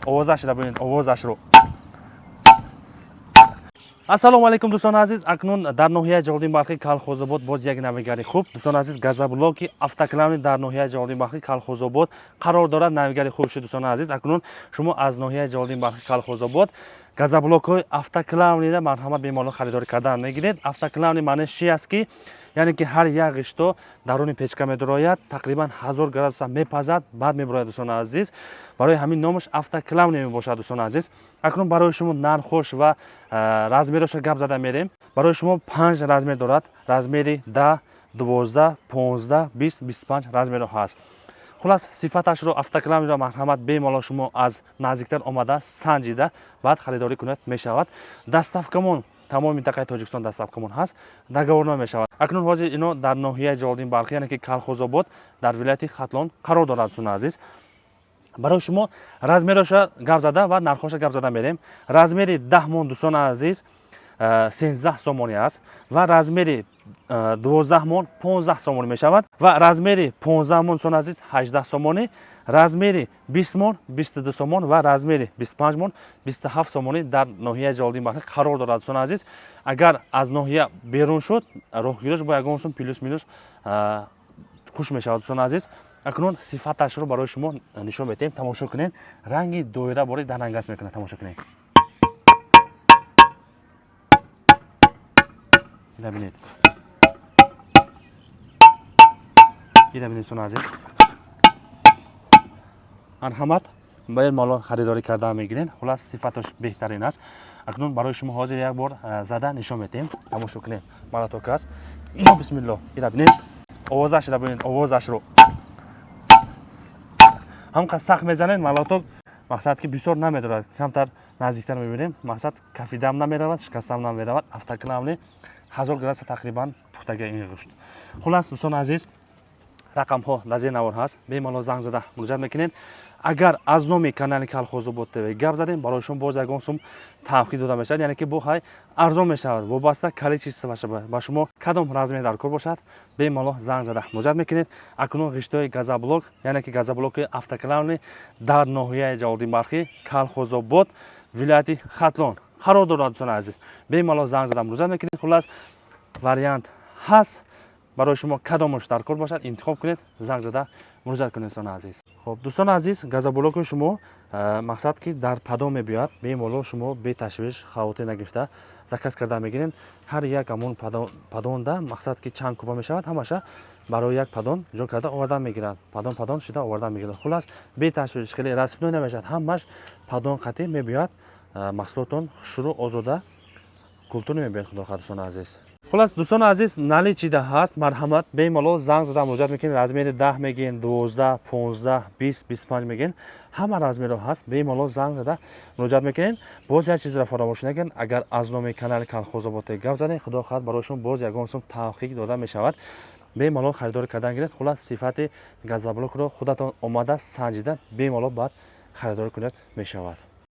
Овозашро бинед, овозашро. Ассалому алайкум, дӯстони азиз. Акнун дар ноҳияи Ҷалолиддин Балхӣ, Калхозобод, боз як навигари хуб, дӯстони азиз. Газоблоки автоклавный дар ноҳияи Ҷалолиддин Балхӣ, Калхозобод қарор дорад. Навигари хуб шуд, дӯстони азиз. Акнун шумо аз ноҳияи Ҷалолиддин Балхӣ, Калхозобод газоблокҳои автоклавный ра марҳамат, бемалол харидорӣ кардан мегиред. Автоклавный маънеш чи аст ки, яъне ки ҳар як ғишто даруни печка медурояд, тақрибан 1000 градуса мепазад, баъд мебурояд, дӯстони азиз. Барои ҳамин номаш автоклавный мебошад, дӯстони азиз. Акнун барои шумо нархош ва размероша гап зада мерем. Барои шумо панҷ размер дорад: размери 10, 12, 15, 20, 25 размеро ҳаст. Хулас, сифаташро, автоклавный ро марҳамат, бемалол шумо аз наздиктар омада, санҷида, баъд харидорӣ кунед мешавад. Доставка мон тамоми минтақаи Тоҷикистон доставка мон ҳаст, договорной мешавад. Акнун ҳозир ино дар ноҳияи Ҷалолиддин Балхӣ, яъне ки Калхозобод, дар вилояти Хатлон қарор дорад. Дӯстони азиз, барои шумо размероша гап зада ва нархоша гап зада мерем. Размери 10 мон, дӯстони азиз, 13 сомонӣ аст ва размери 12 мон 15 сомонӣ мешавад ва размери 15 мон, дӯстони азиз, 18 сомонӣ, размери 20 мон 22 сомон ва размери 25 мон 27 сомонӣ. Дар ноҳияи Ҷалолиддин Балхӣ қарор дорад, дӯстони азиз. Агар аз ноҳия берун шуд, роҳгирош бо ягон сум плюс минус хуш мешавад, дӯстони азиз. Акнун сифаташро барои шумо нишон медиҳем, тамошо кунед. Ранги доира бори дарангас мекунад, тамошо кунед. Ина бинед, ина бинед, дӯстони азиз. Марҳамат, бемалол харидорӣ карда мегиред. Хулас, сифаташ беҳтарин аст. Акнун барои шумо ҳозир як бор зада нишон медиҳем, тамошо кунед. Молоток аст. Ё бисмилло, ина бинед, овозашро бинед, овозашро. Ҳамқадр сахт мезанед, молоток, мақсад ки бисёр намедорад. Камтар наздиктар мебинем, мақсад кафидам намеравад, шикастам намеравад. Автоклавный, 1000 градуса тақрибан пухтага ин гӯшт. Хулас, дӯстони азиз, рақамҳо дар зери навор ҳаст, бемалол занг зада муроҷиат мекунед. Агар аз номи канали Калхозобод ТВ гап задем, барои шумо боз ягон сум тавқиф дода мешавад, яъне ки бо ҳай арзон мешавад, вобаста количество ба шумо кадом размер дар кор бошад, бемалол занг зада муроҷиат мекунед. Акнун ғиштои газоблок, яъне ки газоблоки автоклавный дар ноҳияи Ҷалолиддин Балхӣ, Калхозобод, вилояти Хатлон қарор дорад. Дӯстони азиз, бемалол занг зада муроҷиат мекунед. Хулас, вариант ҳаст, барои шумо кадомаш дар кор бошад, интихоб кунед, занг зада муроҷиат кунед, дӯстони азиз. Хоб, дӯстони азиз, газоблоки шумо мақсад ки дар поддон мебиёяд, бемалол шумо беташвиш, хавотир нагирифта заказ карда мегиред. Ҳар як ҳамон поддон да, мақсад ки чанд куба мешавад, ҳамаша барои як поддон ҷо карда овардан мегирад, поддон поддон шуда овардан мегирад. Хулас, беташвиш, хеле рассыпной намешавад, ҳамаш поддон қатӣ мебиёяд. Маҳсулотон хушрӯ, озода, культурный мебиёяд, худо хоҳад, дӯстони азиз. Хулас, дӯстони азиз, наличие да ҳаст, марҳамат, бемалол занг зада муроҷиат мекунед. Размери 10 мегӯен, 12, 15, 20, 25 мегӯен, ҳама размерҳо ҳаст, бемалол занг зада муроҷиат мекунед. Боз як чизро фаромӯш накунед: агар аз номи канали Калхозобод гап задем, худо хоҳад, барои шумо боз ягон сум тавқиф дода мешавад. Бемалол харидорӣ кардан гиред. Хулас, сифати газоблокро худатон омада, санҷида, бемалол баъд харидорӣ кунед мешавад.